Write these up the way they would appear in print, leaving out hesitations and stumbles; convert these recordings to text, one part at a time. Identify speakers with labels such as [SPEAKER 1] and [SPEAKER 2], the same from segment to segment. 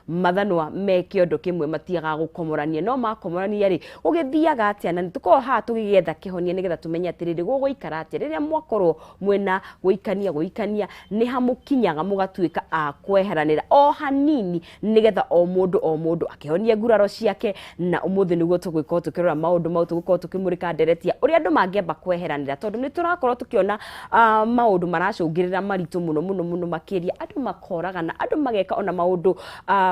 [SPEAKER 1] Mathanwa me kĩondo kĩmwe matiagaga gũkomorania, no makomorania rĩ, gũgĩthiaga atĩa? Na nĩ tũkoragwo haha tũgĩgĩetha kĩhonia nĩgetha tũmenye atĩrĩrĩ, gũgũikara atĩa rĩrĩa mwakorwo mwĩna gũikania gũikania, nĩ ha mũkinyaga mũgatuĩka a kweheranĩra o hanini nĩgetha o mũndũ o mũndũ akĩhonie nguraro ciake. Na ũmũthĩ nĩguo tũgũkorwo tũkĩrora maũndũ mau, tũgũkorwo tũkĩmũrĩka ndereti ya ũrĩa andũ mangĩamba kweheranĩra, tondũ nĩ tũrakorwo tũkĩona maũndũ maracũngĩrĩra maritũ mũno mũno mũno makĩria, andũ makoragana, andũ mageka ona maũndũ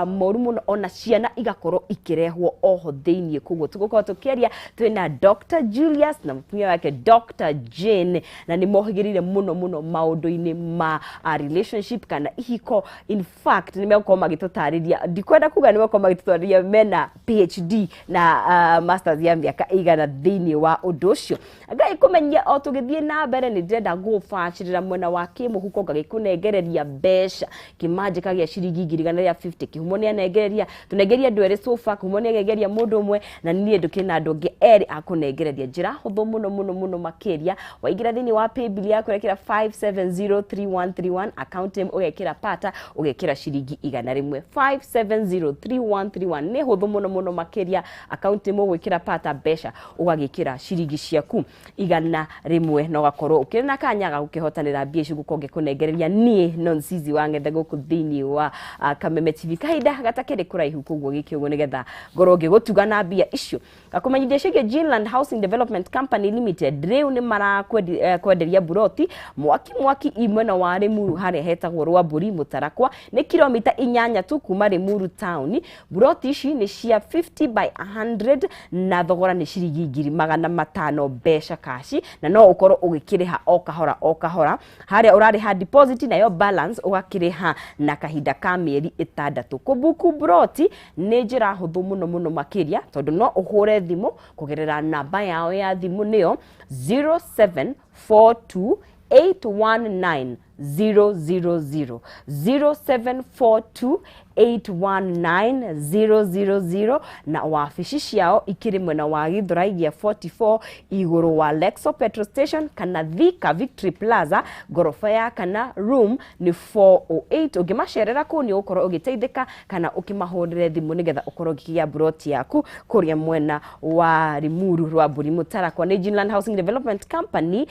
[SPEAKER 1] moru mũno, ona ciana igakorwo ikĩrehwo oho thĩiniĩ. Koguo tũgũkorwo tũkĩaria twĩna Dr. Julius na mũtumia wake Dr. Jane, na nĩ mohĩgĩrĩire mũno mũno maũndũ-inĩ ma relationship kana ihiko. In fact, nĩ megũkorwo magĩtũtarĩria, ndikwenda kuga nĩ megũkorwo magĩtũtarĩria mena PhD na masters ya mĩaka ĩigana thĩiniĩ wa ũndũ ũcio. Ngai kũmenyia o tũgĩthiĩ na mbere, nĩ ndĩrenda gũbacĩrĩra mwena wa kĩmũhuko, ngagĩkũnengereria mbeca kĩmanjĩka gĩa ciringi 150,000. Kĩhumo nĩ anengereria, tũnengeria andũ erĩ sofa, kĩhumo nĩ anengeria mũndũ ũmwe, na niĩ ndũkĩrĩ na andũ angĩ erĩ a kũnengereria. Njĩra hũthũ mũno mũno mũno makĩria, waingĩra thĩinĩ wa paybill yaku, ũrekĩra 5703131, account name ũgekĩra pata, ũgekĩra ciringi 100. 5703131 nĩ hũthũ mũno mũno makĩria. Account name ũgwĩkĩra pata, mbeca ũgagĩkĩra ciringi ciaku 100, na ũgakorwo ũkĩrĩ na kanya ga gũkĩhotanĩra mbia ici gũkorwo ngĩkũnengereria niĩ Nonsizi wa Ng'ethe gũkũ thĩinĩ wa Kameme TV kahinda gatakĩrĩ kũraihu. Koguo gĩkĩ ũguo nĩgetha ngorwo ngĩgũtuga na mbia icio. Ngakũmenyithia ciĩgiĩ Ginland Housing Development Company Limited. Rĩu nĩ marakwenderia mburoti mwaki mwaki i mwena wa Limuru, harĩa hetagwo Rwambũri Mũtarakwa, nĩ kilomita 8 tu kuma Limuru town. Mburoti ici nĩ cia 50 by 100 na thogora nĩ ciringi 500,000 mbeca kaci, na no ũkorwo ũgĩkĩrĩha o kahora o kahora. Harĩa ũrarĩha deposit, nayo balance ũgakĩrĩha na kahinda ka mĩeri 6. Kũbuku mburoti nĩ njĩra hũthũ mũno mũno makĩria, tondũ no ũhũre thimũ kũgerera namba yao ya thimũ, nĩyo 0742 819 000, 0742 819 000, na wabici ciao ikĩrĩ mwena wa Githurai gĩa 44, igũrũ wa Lexo petrol station, kana Thika Victory Plaza, ngoroba ya kana, room nĩ 408. Ũngĩmacerera kũu nĩ ũgũkorwo ũgĩteithĩka, kana ũkĩmahũrĩre thimũ nĩgetha ũkorwo ũkĩgĩa mburoti yaku kũrĩa mwena wa Limuru, Rwamburi Mũtarakwa. Nĩ Ginland Housing Development Company,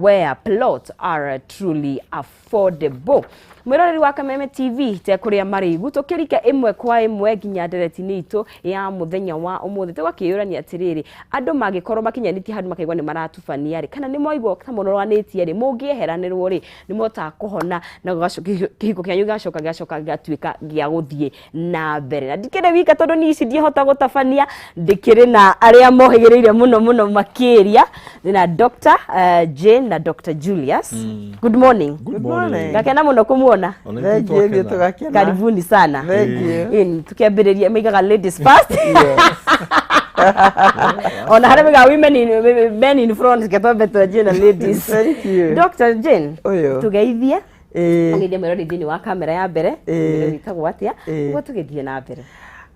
[SPEAKER 1] where plots are truly affordable. Mwĩroreri wa Kameme TV, te kũrĩa marĩigu, tũkĩrika ĩmwe kwa ĩmwe nginya ndereti-inĩ itũ ya mũthenya wa ũmũthĩ, tũgakĩyũrania atĩrĩrĩ, andũ mangĩkorwo makinyanĩtie handũ makaigua nĩ maratubania rĩ, kana nĩ maigua ta mũroranĩtie rĩ, mũngĩeheranĩrwo rĩ, nĩ mũhotaga kũhona na kĩhiko kĩanyu gĩgacoka gĩgatuĩka gĩa gũthiĩ na mbere? Na ndikĩrĩ wika, tondũ niĩ ici ndiahota gũtabania, ndĩkĩrĩ na arĩa mohĩgĩrĩire mũno mũno makĩria. Ndĩna Dr. Jane na Dr. Julius. Good morning.
[SPEAKER 2] Good morning.
[SPEAKER 1] Ngakena mũno kũmuona.
[SPEAKER 2] Ona
[SPEAKER 3] Thank
[SPEAKER 2] ithuĩ
[SPEAKER 3] you, ithuĩ
[SPEAKER 2] twakena.
[SPEAKER 3] tũgakena.
[SPEAKER 1] Karibuni sana.
[SPEAKER 3] Thank you.
[SPEAKER 1] Ĩni, tukiambĩrĩria maigaga ladies first.
[SPEAKER 3] Yes.
[SPEAKER 1] Ona harĩa maigaga women in, men in front, ketwambe twanjie na ladies.
[SPEAKER 3] Thank you.
[SPEAKER 1] Dr. Jane,
[SPEAKER 3] Ũyũ.
[SPEAKER 1] tũgeithie.
[SPEAKER 3] Ĩĩ.
[SPEAKER 1] Ũgeithie mwĩrori thĩinĩ wa kamera ya mbere.
[SPEAKER 3] Ĩĩ.
[SPEAKER 1] Wĩtagwo atĩa?
[SPEAKER 3] Ĩĩ.
[SPEAKER 1] Ũguo tũgĩthiĩ na mbere.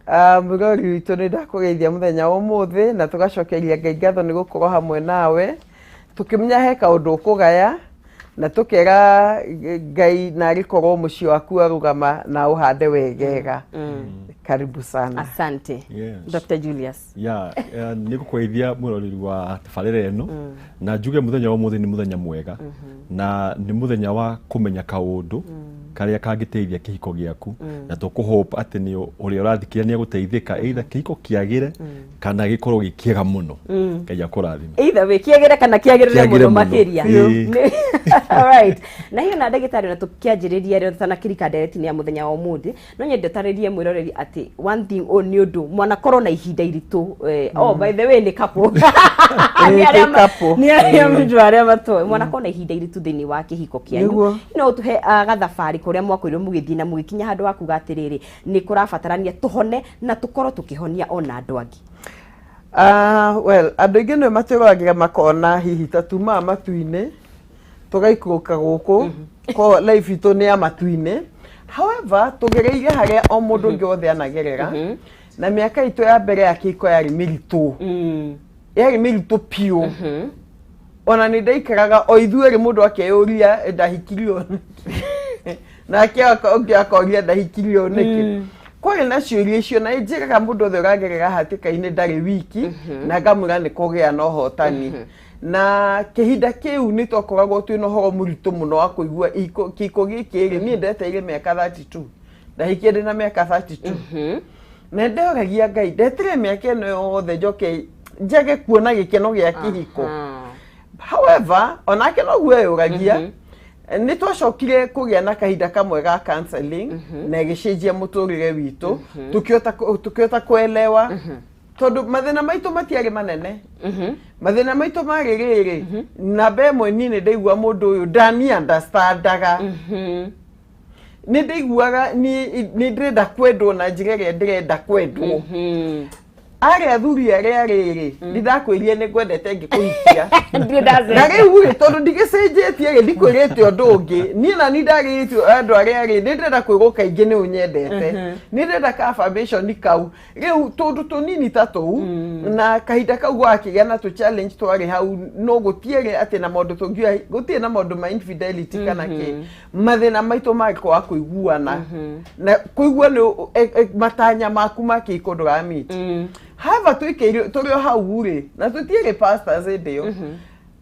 [SPEAKER 3] Ah, mwĩrori witũ, nĩ ndakũgeithia mũthenya wa ũmũthĩ na tũgacokeria Ngai ngatho nĩ gũkorwo hamwe nawe, tũkĩmenya he kaũndũ ũkũgaya na tũkera Ngai na arĩkorwo mũciĩ waku arũgama na ũhande wegega. Karibu sana.
[SPEAKER 1] Asante.
[SPEAKER 2] Yes.
[SPEAKER 1] Dr. Julius.
[SPEAKER 2] Ya, nĩ ngũkũgeithia mwĩroreri wa tabarĩra ĩno, na njuge mũthenya wa ũmũthĩ nĩ mũthenya mwega na nĩ mũthenya wa kũmenya kaũndũ karĩa kangĩteithia kĩhiko gĩaku, na tũkũhope atĩ nĩ ũrĩa ũrathikĩrĩria nĩ egũteithĩka, either kĩhiko kĩagĩre kana gĩkorwo gĩ kĩega mũno. Ngai akũrathime.
[SPEAKER 1] Either way, kĩagĩre kana kĩagĩrĩre
[SPEAKER 2] Kĩagĩre
[SPEAKER 1] mũno
[SPEAKER 2] mũno.
[SPEAKER 1] makĩria.
[SPEAKER 2] Ĩĩ.
[SPEAKER 1] Alright. Na hiyo na ndagĩtarĩ, na tũkĩanjĩrĩria rĩo tũtanakĩrika ndereti-inĩ ya mũthenya wa ũmũthĩ, no nyende ũtarĩrie mwĩroreri atĩ one thing, ũyũ nĩ ũndũ mwanakorwo na ihinda iritũ, oh, by the way, nĩ couple. Nĩ arĩa
[SPEAKER 3] Couple.
[SPEAKER 1] Nĩ arĩa mũndũ arĩa matoĩ mwanakorwo na ihinda iritũ thĩinĩ wa kĩhiko kĩanyu.
[SPEAKER 3] Nĩguo.
[SPEAKER 1] No ũtũhe gathabarĩ kũrĩa mwakorirwo mũgĩthiĩ na mũgĩkinya handũ ha kuga atĩrĩrĩ, nĩ kũrabatarania tũhone na tũkorwo tũkĩhonia ona andũ angĩ.
[SPEAKER 3] Ah, well, andũ aingĩ nĩ matwĩroragĩra makona hihi ta tumaga matu-inĩ tũgaikũrũka gũkũ, ko life itũ nĩ ya matu-inĩ. However, tũgereire harĩa o mũndũ ũngĩ wothe anagerera, na mĩaka itũ ya mbere ya kĩhiko yarĩ mĩritũ, yarĩ mĩritũ piũ. Ona nĩ ndaikaraga o ithuerĩ, mũndũ akeyũria, "Ndahikirio nĩkĩ?" Nake ũngĩ akoria, "Ndahikirio nĩkĩ?" Kwarĩ na ciũria icio na njĩraga mũndũ othe ũragerera hatĩka-inĩ ndarĩ wiki, na ngamwĩra nĩ kũgĩa na ũhotani. Na kĩhinda kĩu nĩ twakoragwo twĩna ũhoro mũritũ mũno wa kũigua kĩiko gĩkĩ rĩ, niĩ ndeteire mĩaka 32, ndahikie ndĩ na mĩaka 32, na ndeoragia Ngai ndetere mĩaka ĩno yothe njoke njage kuona gĩkeno gĩa kĩhiko. However, onake noguo eyũragia. Nĩ twacokire kũgĩa na kahinda kamwe ga counseling na ĩgĩcenjia mũtũrĩre witũ, tũkĩhota kuelewa, tondũ mathĩna maitũ matiarĩ manene. Mathĩna maitũ marĩ rĩrĩ, namba ĩmwe, niĩ nĩ ndaigua mũndũ ũyũ ndani understandaga. Nĩ ndaiguaga nĩ ndĩrenda kwendwo na njĩra ĩrĩa ndĩrenda kwendwo. Arĩa athuri arĩa rĩrĩ, nĩ ndakwĩrire nĩ ngwendete ngĩkũhikia,
[SPEAKER 1] Ndirĩ ndacenjia.
[SPEAKER 3] Na rĩu rĩ, tondũ ndigĩcenjetie rĩ, ndikwĩrĩte ũndũ ũngĩ. Niĩ na ni ndarĩtio andũ arĩa rĩ, nĩ ndĩrenda kwĩrwo kaingĩ nĩ ũnyendete, nĩ ndĩrenda ka affirmation kau, rĩu tũndũ tũnini ta tũu. Na kahinda kau gwakĩgĩa na tũ challenge twarĩ hau, no gũtiarĩ atĩ na maũndũ tũngiuga gũtirĩ na maũndũ ma infidelity kana kĩ. Mathĩna maitũ marĩ kwaga kũiguana na kũigua nĩ matanya maku ma kĩhiko ndũramiti. However, twĩkĩire tũrĩ o hau rĩ, na tũtiarĩ pastors hĩndĩ ĩyo,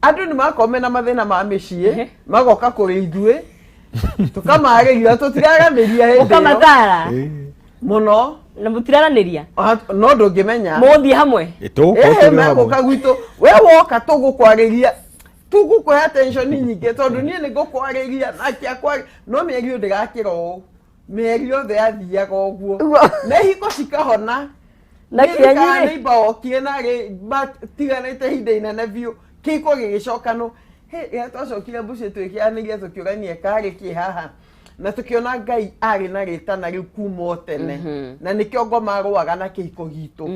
[SPEAKER 3] andũ nĩ makorwo mena mathĩna ma mĩciĩ magoka kũrĩ ithuĩ, tũkamarĩria, tũtiraranĩria hĩndĩ ĩyo.
[SPEAKER 1] Ũkamatara.
[SPEAKER 3] Mũno.
[SPEAKER 1] Na mũtiraranĩria.
[SPEAKER 3] Ah, no ndũngĩmenya.
[SPEAKER 1] Mũgũthiĩ hamwe.
[SPEAKER 2] Tũgũkorwo
[SPEAKER 3] Ehe,
[SPEAKER 2] tũrĩ hamwe.
[SPEAKER 3] megũka gwitũ, we woka tũgũkwarĩria, tũgũkũhe attention nyingĩ, tondũ niĩ nĩ ngũkwarĩria nake akwarĩ, no mĩario ndĩgakĩra ũũ, mĩario yothe yathiaga ũguo na ihiko cikahona.
[SPEAKER 1] Na kĩanyu rĩ?
[SPEAKER 3] Neighbor wokire narĩ matiganĩte ihinda inene biũ, kĩhiko gĩgĩcokanwo. Rĩrĩa twacokire mũciĩ twĩkĩanĩria, tũkĩũrania karĩ kĩ haha, na tũkĩona Ngai arĩ na rĩtana rĩu kuma o tene, na nĩkĩo ngoma arũaga na kĩhiko gitũ.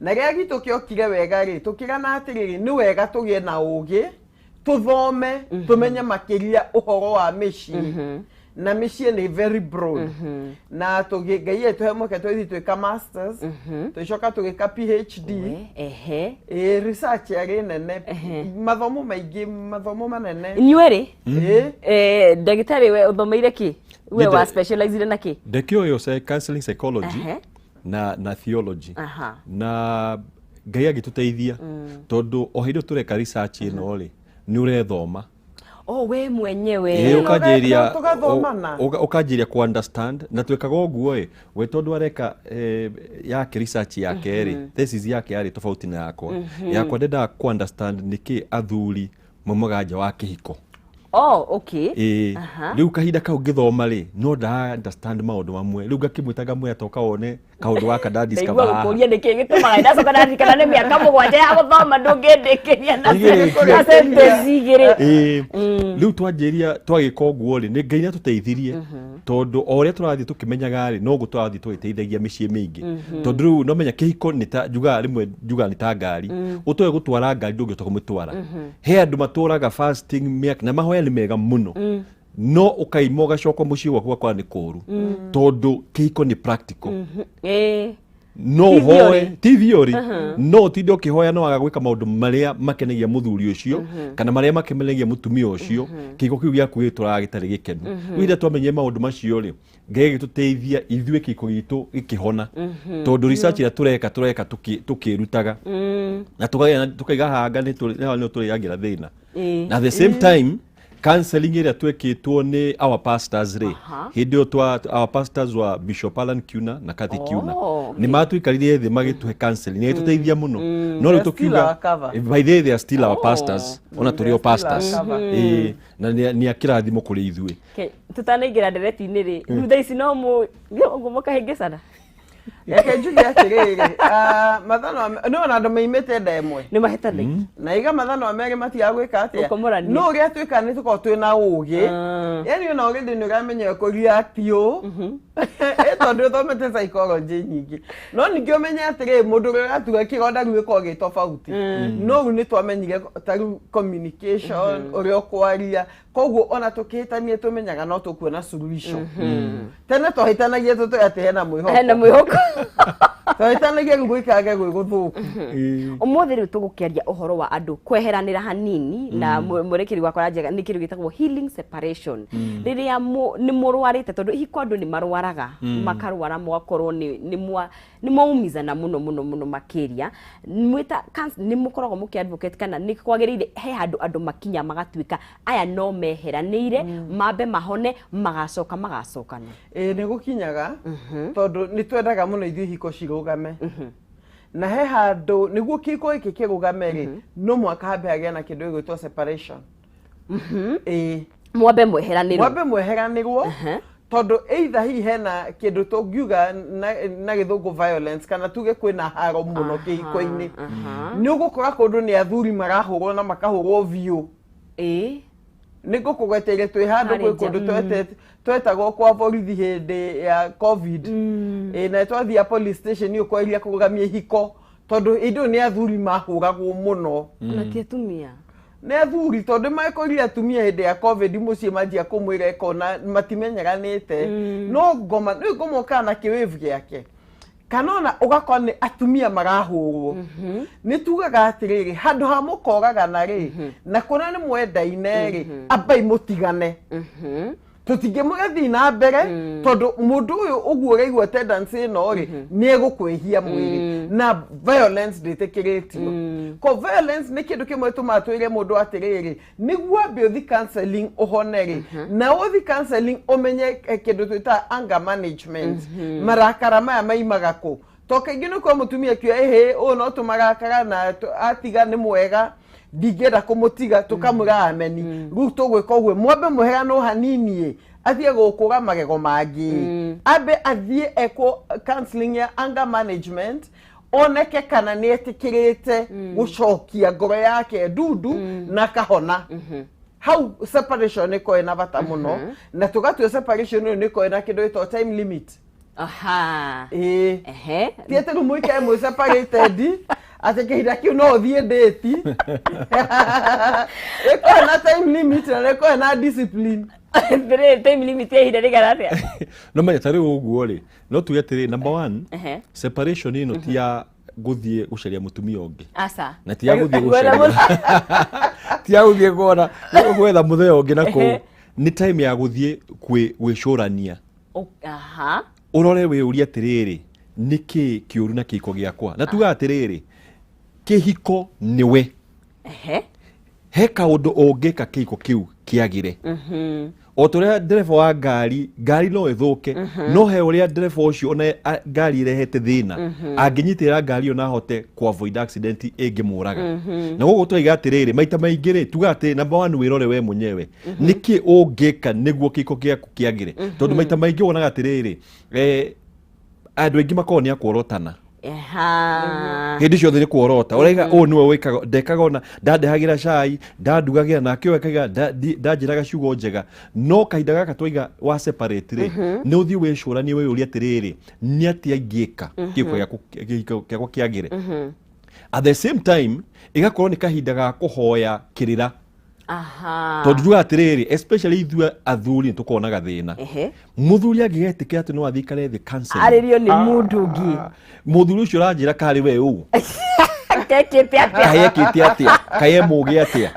[SPEAKER 3] Na rĩrĩa gitũ kĩokire wega rĩ, tũkĩrana atĩrĩrĩ, nĩ wega tũgĩe na ũgĩ, tũthome, tũmenye makĩria ũhoro wa mĩciĩ, na mĩciĩ nĩ very broad. Na tũgĩ Ngai agĩtũhe mweke, twĩthi twĩka masters, tũgĩcoka tũgĩka PhD.
[SPEAKER 1] We, ehe.
[SPEAKER 3] Ĩ, research yarĩ nene, mathomo maingĩ, mathomo manene.
[SPEAKER 1] Inyuĩ rĩ?
[SPEAKER 3] Ĩ.
[SPEAKER 1] Ndagĩtarĩ, we ũthomeire kĩ? We
[SPEAKER 2] Nĩ
[SPEAKER 1] wa specializire na kĩ?
[SPEAKER 2] Ndekĩoyo counseling psychology na theology. Na Ngai agĩtũteithia, tondũ o hĩndĩ ĩyo tũreka research ĩno rĩ, nĩ ũrethoma.
[SPEAKER 1] Oh, we mwenyewe.
[SPEAKER 2] Ĩĩ, ũkanjĩria
[SPEAKER 3] Tũgathomana.
[SPEAKER 2] Ũkanjĩria ku understand, na twĩkaga ũguo ĩ, we tondũ areka yake research yake rĩ, thesis yake yarĩ tofauti na yakwa. Yakwa ndendaga ku understand nĩkĩ athuri maumaga nja wa kĩhiko.
[SPEAKER 1] Oh, okay.
[SPEAKER 2] Ĩĩ. Rĩu kahinda kau ngĩthoma rĩ, no nda understand maũndũ mamwe, rĩu ngakĩmwĩta, ngamwĩra toka wone kaũndũ gaka nda discover
[SPEAKER 1] Ndaigua
[SPEAKER 2] haha.
[SPEAKER 1] gũkũria nĩkĩ gĩtũmaga ndacoka ndarikana nĩ mĩaka 7 ya gũthoma, ndũngĩndĩkĩria na
[SPEAKER 2] Igĩrĩ.
[SPEAKER 1] na sentence igĩrĩ.
[SPEAKER 2] Ĩĩ, rĩu twanjĩria twagĩka ũguo rĩ, nĩ Ngai nĩatũteithirie, tondũ o ũrĩa tũrathiĩ tũkĩmenyaga rĩ, noguo tũrathiĩ tũgĩteithagia mĩciĩ mĩingĩ, tondũ rĩu no menya kĩhiko nĩ ta njugaga rĩmwe, njugaga nĩ ta ngari. Ũtoĩ gũtwara ngari ndũngĩhota kũmĩtwara. He andũ matũraga fasting mĩaka na mahoya nĩ mega mũno, no ũkaima ũgacoka mũciĩ gwaku ũgakora nĩ kũũru, tondũ kĩhiko nĩ practical. No
[SPEAKER 1] Ti
[SPEAKER 2] ũhoe
[SPEAKER 1] theory.
[SPEAKER 2] Ti theory. No ũtinde ũkĩhoya, no waga gwĩka maũndũ marĩa makenagia mũthuri ũcio kana marĩa makenagia mũtumia ũcio, kĩhiko kĩu gĩaku gĩtũraga gĩtarĩ gĩkenu. Rĩu rĩrĩa twamenyire maũndũ macio rĩ, Ngai agĩtũteithia ithuĩ kĩhiko gitũ gĩkĩhona, tondũ research ĩrĩa tũreka tũreka tũkĩrutaga na tũkaiga hanga nĩ tũrĩagĩra thĩna. Na the same time counseling ĩrĩa twekĩtwo nĩ our pastors rĩ, hĩndĩ ĩyo our pastors wa Bishop Alan Kiuna na Kathy Kiuna, nĩ matũikarire thĩ magĩtũhe counseling, nĩ ĩtũteithia mũno. No rĩu
[SPEAKER 3] They are still
[SPEAKER 2] tũkiuga
[SPEAKER 3] our cover.
[SPEAKER 2] By the way, they are still our pastors, ona tũrĩ o
[SPEAKER 3] They are still our
[SPEAKER 2] pastors.
[SPEAKER 3] cover.
[SPEAKER 2] Ĩĩ, na nĩ a kĩrathimo kũrĩ ithuĩ.
[SPEAKER 1] Tutanaingĩra ndereti-inĩ rĩ, rĩu thaa ici no mũ ũguo mũkahĩngĩcana?
[SPEAKER 3] Reke njuge atĩrĩrĩ, mathano nĩ ona andũ maimĩte nda ĩmwe
[SPEAKER 1] Nĩ mahĩtanagia.
[SPEAKER 3] Na iga mathano merĩ matigaga gwĩka atĩa?
[SPEAKER 1] Gũkomorania.
[SPEAKER 3] No ũrĩa twĩkaga nĩ tũkoragwo twĩna ũgĩ. Yani ona already nĩ ũramenya kũreact ũũ, ĩ tondũ ũthomete psychology nyingĩ. No ningĩ ũmenye atĩrĩrĩ, mũndũ ũrĩa ũratura kĩronda rĩu gĩkoragwo gĩ tofauti. No rĩu nĩ twamenyire ta rĩu communication, ũrĩa ũkwaria, koguo ona tũkĩhĩtania tũmenyaga no tũkuona suluhisho. Tene twahĩtanagia tũtoĩ atĩ hena mwĩhoko.
[SPEAKER 1] Hena mwĩhoko.
[SPEAKER 3] Twetanagia rĩu gũikarage gwĩ gũthũku.
[SPEAKER 1] Ũmũthĩ rĩu tũgũkĩaria ũhoro wa andũ kweheranĩra hanini na mũrekeri wakwa aranjĩra nĩ kĩndũ gĩtagwo healing separation, rĩrĩa nĩ mũrwarĩte, tondũ ihiko andũ nĩ marwaraga, makarwara mũgakorwo nĩ mwaumizana mũno mũno mũno makĩria. Mwĩta nĩ mũkoragwo mũkĩ advocate kana nĩ kwagĩrĩire he handũ andũ makinya magatuĩka aya no meheranĩire, mambe mahone, magacoka magacokana?
[SPEAKER 3] Ĩĩ, nĩ gũkinyaga, tondũ nĩ twendaga mũno ithuĩ ihiko cirũgame, na he handũ nĩguo kĩhiko gĩkĩ kĩrũgame rĩ, no mũhaka hambe hagĩe na kĩndũ gĩgwĩtwo separation. Ĩĩ.
[SPEAKER 1] Mwambe mweheranĩrwo.
[SPEAKER 3] Mwambe mweheranĩrwo, tondũ either hihi hena kĩndũ tũngiuga na gĩthũngũ violence, kana tuge kwĩna haro mũno kĩhiko-inĩ. Nĩ ũgũkora kũndũ nĩ athuri marahũrwo na makahũrwo biũ. Nĩ ngũkũgweteire twĩ handũ
[SPEAKER 1] Harĩ
[SPEAKER 3] kwĩ
[SPEAKER 1] nja,
[SPEAKER 3] kũndũ twetagwo kwa borithi hĩndĩ ya COVID. Ĩ, na twathia police station ũkweria kũrũgamia ihiko, tondũ hĩndĩ ĩyo nĩ athuri mahũragwo mũno.
[SPEAKER 1] Ona ti atumia?
[SPEAKER 3] Nĩ athuri, tondũ makorire atumia hĩndĩ ya COVID mũciĩ manjia kũmwĩra ĩkona matimenyeranĩte, no ngoma nĩ ngoma ũkaga na kĩwĩvu gĩake, kana ona ũgakora nĩ atumia marahũrwo. Nĩ tugaga atĩrĩrĩ, handũ ha mũkoragana rĩ, na kũrĩa nĩ mwendaine rĩ, ambai mũtigane. Tũtingĩmũgathiĩ na mbere, tondũ mũndũ ũyũ ũguo ũraigua tendency ĩno rĩ, nĩ egũkwĩhia mwĩrĩ, na violence ndĩtĩkĩrĩtio. Ko violence nĩ kĩndũ kĩmwe tũmaga twĩre mũndũ atĩrĩrĩ, nĩguo ambe ũthi counseling ũhone rĩ, na ũthi counseling ũmenye kĩndũ twĩtaga anger management, marakara maya maimaga kũ, to kaingĩ nĩ kwa mũtumia akiuga ĩhĩ ũyũ no tũmarakara na atiga nĩ mwega, ndingĩenda kũmũtiga, tũkamwĩra ameni. Rĩu tũgwĩka ũguo, mwambe mũheanwo hanini ĩ, athiĩ gũkũra magego mangĩ, ambe athiĩ ekwo counseling ya anger management, oneke kana nĩ etĩkĩrĩte gũcokia ngoro yake ndundu na akahona. Hau separation nĩ ĩkoragwo ĩna bata mũno, na tũgatua separation ĩyo nĩ ĩkoragwo na kĩndũ gĩtagwo time limit. Ĩĩ. Ti atĩ rĩu mũikare mwĩ separated atĩ kĩhinda kĩu no ũthiĩ ndĩti. Ĩkoragwo na time limit na nĩ ĩkoragwo na discipline.
[SPEAKER 1] Ndĩrĩ time limit ya ihinda rĩigana atĩa?
[SPEAKER 2] No menya ta rĩu ũguo rĩ, no tuge atĩrĩ, number one, separation ĩno ti ya gũthiĩ gũcaria mũtumia ũngĩ.
[SPEAKER 1] Aca.
[SPEAKER 2] Na ti ya gũthiĩ
[SPEAKER 1] Gwetha
[SPEAKER 2] gũcaria, ti ya gũthiĩ kuona gwetha mũthenya ũngĩ na kũu. Nĩ time ya gũthiĩ gwĩcũrania, ũrore wĩũrie atĩrĩrĩ, nĩkĩ kĩũru na kĩhiko gĩakwa? Na tuga atĩrĩrĩ, kĩhiko nĩwe he kaũndũ ũngĩka kĩhiko kĩu kĩagĩre. O ta ũrĩa ndereba wa ngari, ngari no ĩthũke, no he ũrĩa ndereba ũcio ona ngari ĩrehete thĩna angĩnyitĩrĩra ngari ĩyo na ahote ku avoid accident ĩngĩmũraga. Na gũkũ tũraiga atĩrĩrĩ, maita maingĩ rĩ, tuga atĩ number one, wĩrore we mwenyewe, nĩkĩ ũngĩka nĩguo kĩhiko gĩaku kĩagĩre? Tondũ maita maingĩ wonaga atĩrĩrĩ, andũ aingĩ makoragwo nĩ akuorotana hĩndĩ ciothe, nĩ kuorota ũraiga ũũ nĩwe wĩkaga, ndekaga, ona ndandehagĩra cai, ndandugagĩra, nake ũyũ akaiga ndanjĩraga ciugo njega. No kahinda gaka twaiga wa separate rĩ, nĩ ũthiĩ wĩcũranie, wĩyũrie atĩrĩrĩ, nĩ atĩa ingĩka kĩhiko gĩakwa kĩagĩre? At the same time ĩgakorwo nĩ kahinda ga kũhoya kĩrĩra, tondũ tugaga atĩrĩrĩ, especially ithuĩ athuri nĩ tũkoragwo na gathĩna. Mũthuri angĩgetĩkĩra atĩ no athiĩ ikare thĩ counseling,
[SPEAKER 1] Arĩrio nĩ mũndũ ũngĩ.
[SPEAKER 2] Mũthuri ũcio ũranjĩra karĩ we ũũ
[SPEAKER 1] Kekĩte atĩa?
[SPEAKER 2] Kaĩ ekĩte atĩa? Kaĩ e mũgĩ atĩa?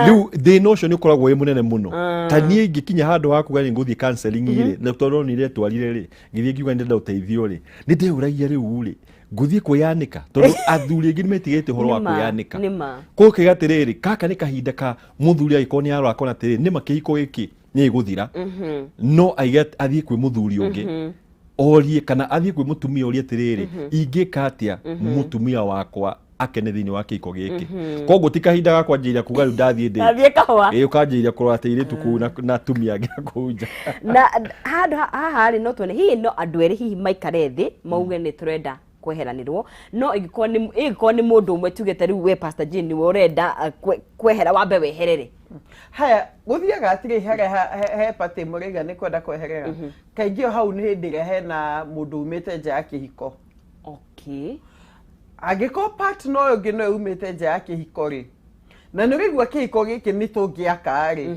[SPEAKER 2] Rĩu thĩna ũcio nĩ ũkoragwo wĩ mũnene mũno. Ta niĩ ingĩkinya handũ ha kuga nĩ ngũthiĩ counseling rĩ, na tondũ ndonire twarire rĩ, ngĩthiĩ ngiuga ndĩrenda ũteithio rĩ, nĩ ndeyũragia rĩu rĩ, ngũthiĩ kwĩyanĩka? Tondũ athuri aingĩ nĩ metigĩrĩte ũhoro wa
[SPEAKER 1] Nĩma,
[SPEAKER 2] kwĩyanĩka.
[SPEAKER 1] Nĩma.
[SPEAKER 2] Koguo kĩga atĩrĩrĩ, gaka nĩ kahinda ka mũthuri angĩkorwo nĩ arora akona atĩrĩrĩ, nĩma kĩhiko gĩkĩ nĩ gĩgũthira, no aige athiĩ kwĩ mũthuri ũngĩ orie, kana athiĩ kwĩ mũtumia orie atĩrĩrĩ, ingĩka atĩa mũtumia wakwa akene thĩinĩ wa kĩhiko gĩkĩ? Koguo ti kahinda ga kwanjĩrĩria kuga rĩu ndathiĩ ndĩ
[SPEAKER 1] Ndathiĩ kahũa.
[SPEAKER 2] Ĩ, ũkanjĩrĩria kũrora atĩ kũu na atumia angĩ kũu nja.
[SPEAKER 1] Na handũ haha rĩ, no tuone hihi no andũ erĩ hihi maikare thĩ mauge nĩ tũrenda kweheranĩrwo, no ĩngĩkorwo nĩ mũndũ ũmwe, tuge ta rĩu we Pastor Jane nĩwe ũrenda kwehera, wambe weherere?
[SPEAKER 3] Haya, gũthiaga atĩrĩ, harĩa he patĩ mũraiga nĩ kwenda kweherera, kaingĩ o hau nĩ hĩndĩ ĩrĩa hena mũndũ umĩte nja ya kĩhiko. Angĩkorwo partner ũyũ ũngĩ no umĩte nja ya kĩhiko rĩ, Na nĩ ũraigua kĩhiko gĩkĩ nĩ tũngĩaka rĩ,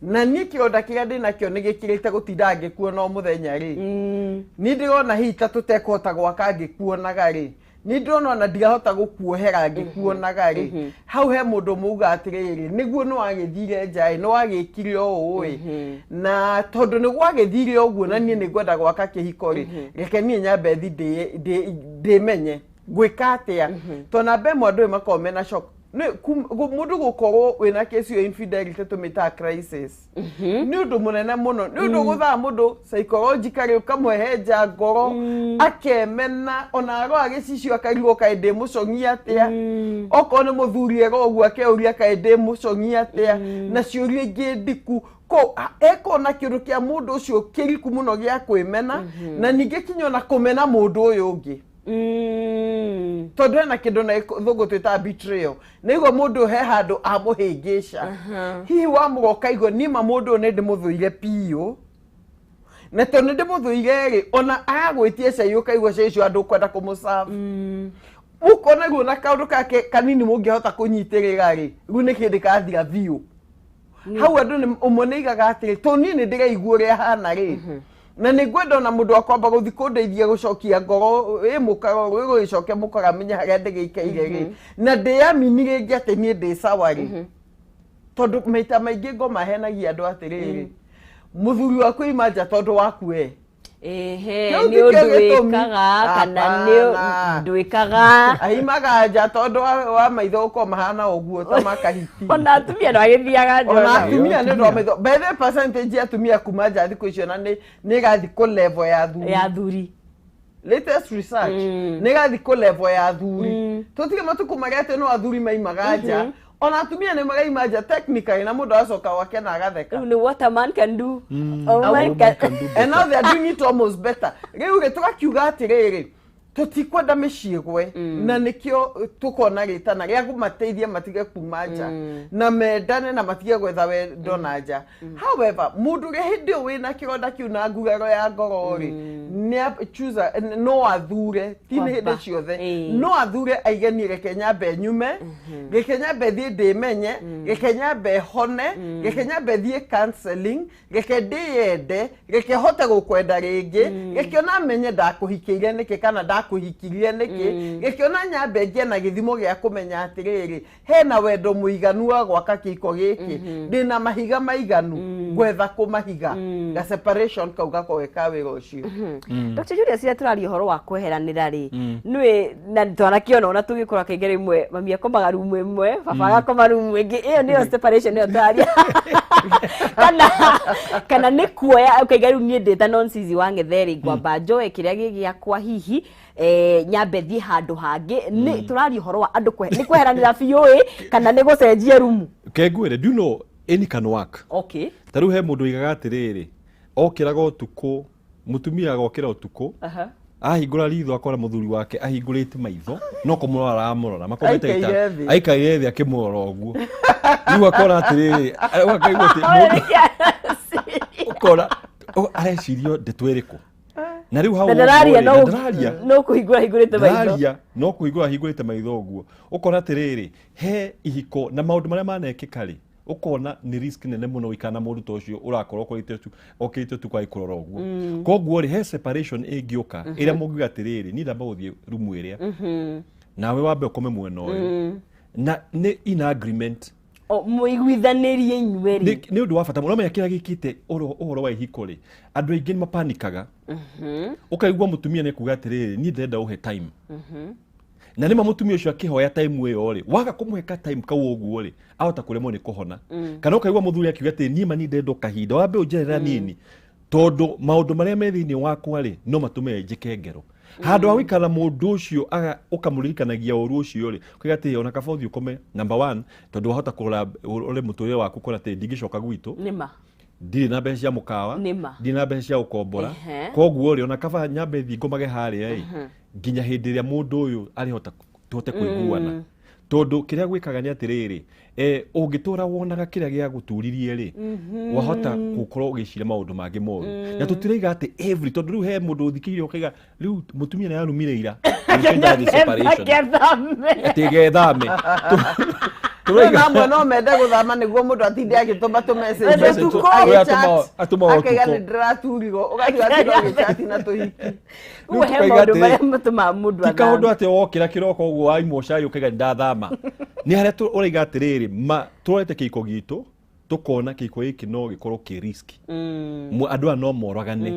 [SPEAKER 3] na niĩ kĩronda kĩrĩa ndĩnakĩo nĩ gĩkĩrĩte gũtinda ngĩkuona o mũthenya rĩ, niĩ ndĩrona hihi ta tũtekũhota gwaka ngĩkuonaga rĩ, niĩ ndĩrona ona ndirahota gũkuohera ngĩkuonaga rĩ, hau he mũndũ mũuga atĩrĩrĩ, nĩguo nĩ wagĩthire nja ĩ, nĩ wagĩkire ũũ ĩ, na tondũ nĩ gwagĩthire ũguo na niĩ nĩ ngwenda gwaka kĩhiko rĩ, reke niĩ nyambe thi ndĩmenye ngwĩka atĩa, tondũ namba ĩmwe andũ makoragwo mena shock. Nĩ mũndũ gũkorwo wĩna kesi ya infidelity tũmĩtaga crisis, nĩ ũndũ mũnene mũno, nĩ ũndũ gũthaa mũndũ psychologically, ũkamũhehenja ngoro, akemena, ona arora gĩcicio akarigwo kaĩ ndĩ mũcong'i atĩa, okorwo nĩ mũthuri ero ũguo akeuria kaĩ ndĩ mũcong'i atĩa, na ciũria ingĩ ndiku ko ekona kĩũndũ kĩa mũndũ ũcio kĩriku mũno gĩa kwĩmena, na ningĩ kinya ona kũmena mũndũ ũyũ ũngĩ, tondũ hena kĩndũ na gĩthũngũ twĩtaga betrayal, nĩguo mũndũ he handũ amũhĩngĩca, hihi wamũra ũkaigua nima mũndũ ũyũ nĩ ndĩmũthũire piũ, na tondũ nĩ ndĩmũthũire rĩ, ona aragwĩtie cai ũkaigua cai ũcio andũ ũkwenda kũmũserve, ũkona rĩu ona kaũndũ gake kanini mũngĩhota kũnyitĩrĩra rĩ, rĩu nĩ kĩndĩ kathira biũ. Hau andũ ũmwe nĩ aigaga atĩrĩ, to niĩ nĩ ndĩraigua ũrĩa hana rĩ, na nĩ ngwenda ona mũndũ akwamba gũthiĩ kũndeithia gũcokia ngoro ĩ mũkaro rwĩ gũgĩcokia mũkaro amenye harĩa ndĩgĩikaire rĩ, na ndĩamini rĩngĩ atĩ niĩ ndĩ sawa rĩ, tondũ maita maingĩ ngoma henagia andũ atĩrĩrĩ, mũthuri waku ima nja tondũ waku we.
[SPEAKER 1] Ehe.
[SPEAKER 3] Kĩu
[SPEAKER 1] Nĩ
[SPEAKER 3] tikĩo
[SPEAKER 1] ũndũ
[SPEAKER 3] gĩtũmi.
[SPEAKER 1] wĩkaga kana nĩ
[SPEAKER 3] Hapana.
[SPEAKER 1] ndwĩkaga?
[SPEAKER 3] Aimaga nja tondũ wa maitho gũkorwo mahana ũguo ta makahiti.
[SPEAKER 1] Ona atumia no agĩthiaga nja.
[SPEAKER 3] Ona
[SPEAKER 1] Ona.
[SPEAKER 3] atumia nĩ ũndũ wa maitho. By the percentage ya atumia kuma nja thikũ icio na nĩ ĩgathiĩ kũ level ya athuri.
[SPEAKER 1] Ya athuri.
[SPEAKER 3] Latest research, nĩ ĩgathiĩ kũ level ya athuri. Tũtige matukũ marĩa atĩ no athuri maimaga nja, ona atumia nĩ maraima nja technically, na mũndũ agacoka gwake na agatheka.
[SPEAKER 1] Rĩu nĩ what a man can do, a
[SPEAKER 2] A
[SPEAKER 1] woman
[SPEAKER 2] woman
[SPEAKER 1] can
[SPEAKER 2] can do.
[SPEAKER 3] And now they are doing it almost better. Rĩu rĩ, tũgakiuga atĩrĩrĩ, tũtikwenda mĩciĩ gwe, na nĩkĩo tũkona rĩtana rĩa kũmateithia matige kuma nja na mendane na matige gwetha wendo na nja. However, mũndũ ũrĩa hĩndĩ ĩyo wĩna kĩronda kĩu na nguraro ya ngoro rĩ, nĩ choose, no athure, ti nĩ hĩndĩ
[SPEAKER 1] Kwamba.
[SPEAKER 3] ciothe, no athure aige niĩ reke nyambe nyume, reke nyambe thiĩ ndĩmenye, reke nyambe hone, reke nyambe thiĩ counseling, reke ndĩyende, reke hote gũkwenda rĩngĩ, reke ona menye ndakũhikĩire nĩkĩ kana ndakũhikirie nĩkĩ, reke ona nyambe ngĩe na gĩthimo gĩa kũmenya atĩrĩrĩ, hena wendo mũiganu wa gwaka kĩiko gĩkĩ, ndĩna mahiga maiganu, ngwetha kũmahiga ga separation kau gakorwo ka wĩra ũcio.
[SPEAKER 1] Dr. Julius, rĩrĩa tũraria ũhoro wa kweheranĩra rĩ, nĩwe na twanakĩona ona tũgĩkũra kaingĩ rĩmwe mami akomaga rumu ĩmwe, baba agakoma rumu ĩngĩ, ĩyo nĩyo separation ĩyo tũraria, kana nĩ kuoya ũkaiga rĩu niĩ ndĩ ta nonsizi wa ng'ethe ngwamba njoe kĩrĩa gĩ gĩakwa, hihi nyambe thiĩ handũ hangĩ? Nĩ tũraria ũhoro wa andũ nĩ kweheranĩra biũ ĩ, kana nĩ gũcenjia rumu?
[SPEAKER 2] Kengwĩre, do you know any can work?
[SPEAKER 1] Okay.
[SPEAKER 2] Ta rĩu he mũndũ oigaga atĩrĩrĩ, okĩraga ũtukũ, mũtumia agokĩra ũtukũ, ahingũra ritho akora mũthuri wake ahingũrĩte maitho no kũmũrora aramũrora, makomete
[SPEAKER 3] Aikaire thĩ.
[SPEAKER 2] Aikaire thĩ akĩmũrora ũguo. Rĩu akora atĩrĩrĩ, rĩu akaigua atĩ ũkora arecirio ndeto ĩrĩkũ, na rĩu hau
[SPEAKER 1] Na
[SPEAKER 2] ũguo
[SPEAKER 1] ndararia.
[SPEAKER 2] rĩ,
[SPEAKER 1] No
[SPEAKER 2] na ndararia.
[SPEAKER 1] No kũhingũra hingũrĩte maitho.
[SPEAKER 2] Ndararia, no kũhingũra ahingũrĩte maitho ũguo. Ũkona atĩrĩrĩ, he ihiko na maũndũ marĩa manekĩka rĩ, ũkona nĩ risk nene mũno gũikara na mũndũ ta ũcio ũrakorwo ũkorĩte okĩte ũtukũ agĩkũrora ũguo. Koguo rĩ, he separation ĩngĩũka ĩrĩa mũngiuga atĩrĩrĩ, niĩ ndamba gũthiĩ rumu ĩrĩa, nawe wambe ũkome mwena ũyũ, na nĩ in agreement.
[SPEAKER 1] O, mũiguithanĩrie inyuerĩ.
[SPEAKER 2] Nĩ ũndũ wa bata mũno. Ũramenya kĩrĩa gĩkĩte ũhoro wa ihiko rĩ, andũ aingĩ nĩ mapanikaga. Ũkaigua mũtumia nĩ kuga atĩrĩrĩ, niĩ ndĩrenda ũhe time, na nĩma mũtumia ũcio akĩhoya time ĩyo rĩ, waga kũmũhe ka time kau ũguo rĩ, ahota kũremwo nĩ kũhona. Kana ũkaigua mũthuri akiuga atĩrĩ, niĩ ma niĩ ndĩrenda o kahinda wambe ũnjerera nini, tondũ maũndũ marĩa me thĩinĩ wakwa rĩ, no matũme njĩke ngero. Handũ ha gũikara na mũndũ ũcio ũkamũririkanagia ũru ũcio rĩ, ũkauga atĩ ona kaba ũthiĩ ũkome number one, tondũ wahota kũrora ũrore mũtũrĩre waku ũkona atĩ ndingĩcoka gwitũ,
[SPEAKER 1] Nĩma.
[SPEAKER 2] Ndirĩ na mbeca cia mũkawa,
[SPEAKER 1] Nĩma.
[SPEAKER 2] ndirĩ na mbeca cia gũkombora. Koguo rĩ, ona kaba nyambe thiĩ ngomage harĩa ĩ nginya hĩndĩ ĩrĩa mũndũ ũyũ arĩhota tũhote kũiguana, tondũ kĩrĩa gwĩkaga nĩ atĩrĩrĩ, ũngĩtũra wonaga kĩrĩa gĩa gũturirie rĩ, wahota gũkorwo ũgĩciria maũndũ mangĩ moru. Na tũtiraiga atĩ every, tondũ rĩu he mũndũ ũthikĩire ũkaiga rĩu mũtumia nĩ arumire ira, rĩu ndathiĩ separation.
[SPEAKER 1] Kethame.
[SPEAKER 2] Atĩ gethame.
[SPEAKER 3] No amwe no mende gũthama nĩguo mũndũ atinde agĩtũma tũ-message ũtukũ, agĩchat, akaiga nĩ ndĩraturirwo, ũgathiĩ watinda ũgĩchat na tũhiki.
[SPEAKER 1] Rĩu he maũndũ marĩa matũmaga mũndũ
[SPEAKER 2] ti kaũndũ atĩ wokĩra kĩroko ũguo waimwo cai ũkaiga ndathama. Nĩ harĩa ũraiga atĩrĩrĩ, ma tũrorete kĩhiko gitũ tukona kĩhiko gĩkĩ no gĩkorwo kĩ risk. Andũ aya no moragane,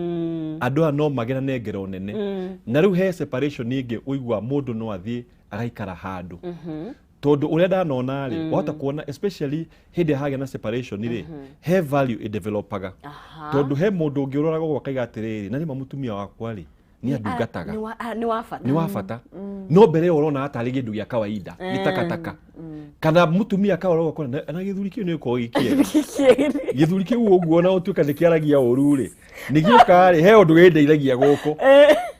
[SPEAKER 2] andũ aya no magerane ngero nene. Na rĩu he separation ĩngĩ ũigua mũndũ no athiĩ agaikara handũ. Tondũ ũrĩa ndanona rĩ, wahota kuona especially hĩndĩ ĩrĩa hagĩa na separation rĩ, he value ĩdevelopaga. Tondũ he mũndũ ũngĩ ũroraga ũguo akaiga atĩrĩrĩ, na nĩma mũtumia wakwa rĩ, nĩ andungataga.
[SPEAKER 1] Nĩ wa bata.
[SPEAKER 2] Nĩ wa bata. No mbere ĩyo ũrona tarĩ kĩndũ gĩa kawaida, nĩ takataka. Kana mũtumia akarora ũgakora na gĩthuri kĩu nĩ gĩkoragwo gĩ kĩega. Gĩthuri kĩu ũguo na ũtuĩka nĩ kĩaragia ũru rĩ, nĩ gĩũkaga rĩ, he ũndũ gĩndeithagia gũkũ.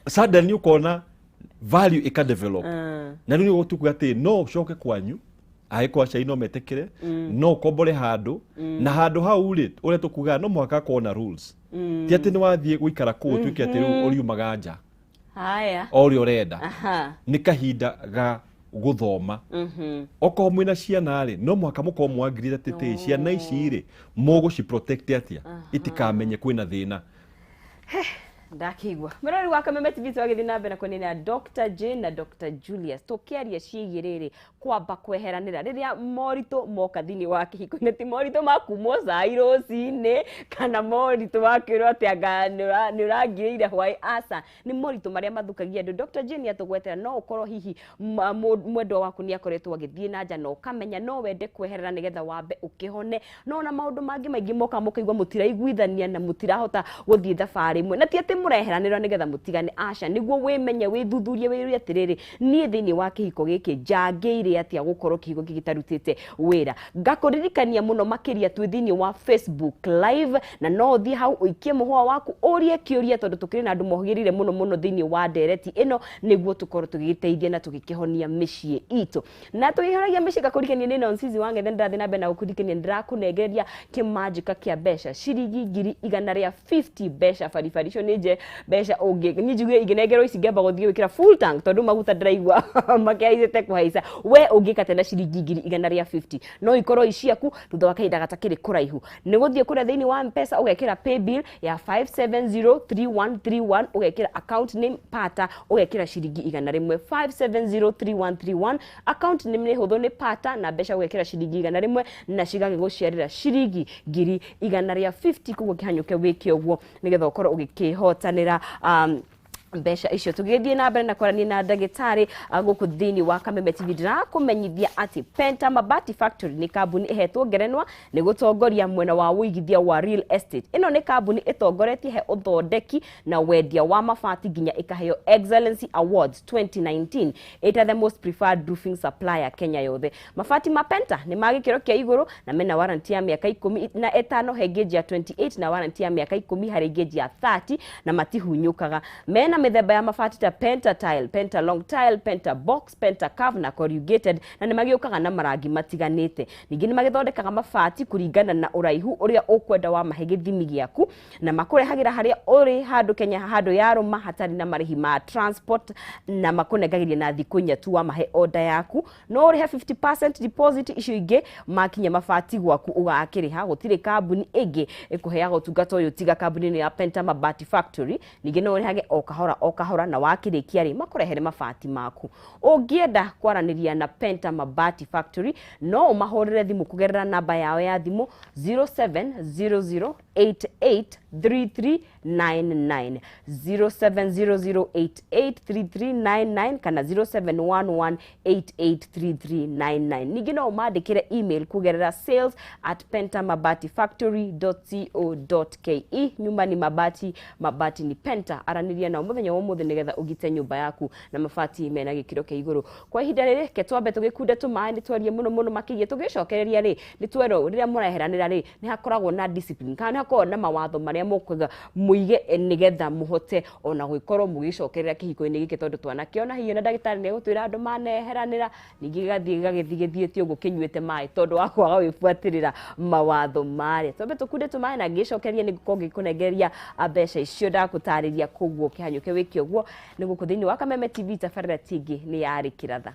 [SPEAKER 2] Suddenly ũkona value ĩka develop. Na rĩu nĩguo tukuga atĩ no ũcoke kwanyu, angĩkorwo aciari no metĩkĩre, no ũkombore handũ, na handũ hau rĩ, ũrĩa tũkugaga no mũhaka hakorwo na rules. Ti atĩ nĩ wathiĩ gũikara kũu ũtuĩke atĩ rĩu ũriumaga nja.
[SPEAKER 1] Haya.
[SPEAKER 2] O ũrĩa ũrenda. Nĩ kahinda ga gũthoma. Okorwo mwĩna ciana rĩ, no mũhaka mũkorwo mwangirire atĩ ciana ici rĩ, mũgũci protect atĩa itikamenye kwĩna thĩna.
[SPEAKER 1] Ndakĩigua mwĩrori wa Kameme TV twagĩthiĩ na mbere na kwenena Dr. Jane na Dr. Julius tũkĩaria ciĩgiĩ rĩrĩ kwamba kweheranĩra rĩrĩa moritũ moka thĩinĩ wa kĩhiko-inĩ, ti moritũ ma kumwo cai rũcinĩ kana moritũ ma kwĩrwo atĩ anga nĩ ũrangirĩire hwaĩ, aca, nĩ moritũ marĩa mathũkagia andũ. Dr. Jane atũgwetera no ũkorwo hihi mwendwa waku nĩ akoretwo agĩthiĩ na nja na ũkamenya no wende kweherera nĩgetha wambe ũkĩhone, no na maũndũ mangĩ maingĩ moka mũkaigua mũtiraiguithania na mũtirahota gũthiĩ thabarĩ ĩmwe, na ti atĩ mũreheranĩra nĩgetha mũtigane, aca, nĩguo wĩmenye, wĩthuthurie, wĩyũrie atĩrĩrĩ, niĩ thĩinĩ wa kĩhiko gĩkĩ njangĩire atĩa gũkorwo kĩhiko gĩkĩ gĩtarutĩte wĩra. Ngakũririkania mũno makĩria twĩ thĩinĩ wa Facebook live, na no ũthiĩ hau ũikie mũhũa waku ũrie kĩũria, tondũ tũkĩrĩ na andũ mohĩgĩrĩire mũno mũno thĩinĩ wa ndereti ĩno nĩguo tũkorwo tũgĩgĩteithia na tũgĩkĩhonia mĩciĩ itũ. Na tũgĩhonagia mĩciĩ, ngakũririkania nĩ Nonsizi wa Ng'ethe, ndĩrathiĩ na mbere na gũkũririkania ndĩrakũnengereria kĩmanjĩka kĩa mbeca ciringi 150 mbeca baribari. Icio nĩ nje mbeca ũngĩ niĩ njuge ingĩnengerwo ici ngĩamba gũthiĩ gwĩkĩra full tank, tondũ maguta ndĩraigua makĩhaicĩte kũhaica. We ũngĩka atĩa na ciringi 150? No ikorwo i ciaku thutha wa kahinda gatakĩrĩ kũraihu. Nĩ gũthiĩ kũrĩa thĩinĩ wa M-Pesa ũgekĩra paybill ya 5703131, ũgekĩra account name Pata, ũgekĩra ciringi 100, 5703131, account name nĩ hũthũ, nĩ Pata, na mbeca ũgekĩra ciringi 100 na cigagĩgũciarĩra ciringi 150,000. Koguo kĩhanyũke wĩke ũguo nĩgetha ũkorwo ũgĩkĩhotanĩra mbeca icio. Tũgĩthiĩ na mbere na kwaranĩria na ndagĩtarĩ gũkũ thĩinĩ wa Kameme TV, ndĩrakũmenyithia atĩ Penta Mabati Factory nĩ kambuni ĩhetwo ngerenwa nĩ gũtongoria mwena wa ũigithia wa real estate. Ĩno nĩ kambuni ĩtongoretie he ũthondeki na wendia wa mabati nginya ĩkaheo Excellency Awards 2019 ĩta the most preferred roofing supplier Kenya yothe. Mabati ma Penta nĩ ma gĩkĩro kĩa igũrũ na mena warranty ya mĩaka 15 he gauge ya 28 na warranty ya mĩaka 10 harĩ gauge ya 30 na matihunyũkaga. Mena mĩthemba ya mabati ta Penta tile, Penta long tile, Penta box, Penta curve na corrugated, na nĩ magĩũkaga na marangi matiganĩte. Ningĩ nĩ magĩthondekaga mabati kũringana na ũraihu ũrĩa ũkwenda wa mahe gĩthimi gĩaku, na makũrehagĩra harĩa ũrĩ handũ Kenya handũ yarũma hatarĩ na marĩhi ma transport, na makũnengagĩria na thikũ inya tu wa mahe order yaku. No ũrĩhe 50% deposit, icio ingĩ makinya mabati gwaku ũgakĩrĩha. Gũtirĩ kambuni ĩngĩ ĩkũheaga ũtungata ũyũ tiga kambuni ĩno ya Penta Mabati Factory. Ningĩ no ũrĩhage o kahora o kahora, na wakĩrĩkia rĩ makũrehere mabati maku. Ũngĩenda kwaranĩria na Penta Mabati Factory no ũmahũrĩre thimũ kũgerera namba yao ya thimũ 0700883399, 0700883399 kana 0711883399. Ningĩ no ũmandĩkĩre email kũgerera sales@pentamabatifactory.co.ke. Nyumba ni mabati, mabati ni Penta. Aranĩria nao mũthenya wa ũmũthĩ nĩgetha ũgite nyũmba yaku na mabati mena gĩkĩro kĩa igũrũ. Kwa ihinda rĩrĩ ke twambe tũgĩkunde tũmaĩ, nĩ twarie mũno mũno makĩria. Tũgĩcokereria rĩ, nĩ twerwo rĩrĩa mũreheranĩra rĩ, nĩ hakoragwo na discipline kana nĩ hakoragwo na mawatho marĩa mũkwenda mũige nĩgetha mũhote ona gũgĩkorwo mũgĩcokerera kĩhiko-inĩ gĩkĩ, tondũ twanakĩona hihi na ndagĩtarĩ nĩ egũtwĩra andũ maneheranĩra, ningĩ gĩgathiĩ gĩgagĩthiĩ gĩthiĩte ũguo kĩnyuĩte maĩ tondũ wa kwaga gwĩbuatĩrĩra mawatho marĩa. Twambe tũkunde tũmaĩ na ngĩcokeria nĩ ngũkorwo ngĩkũnengereria mbeca icio ndakũtarĩria, koguo kĩhanyũke wĩke ũguo. Nĩ gũkũ thĩinĩ wa Kameme TV, tabarĩra tingĩ nĩ yarĩ kĩratha.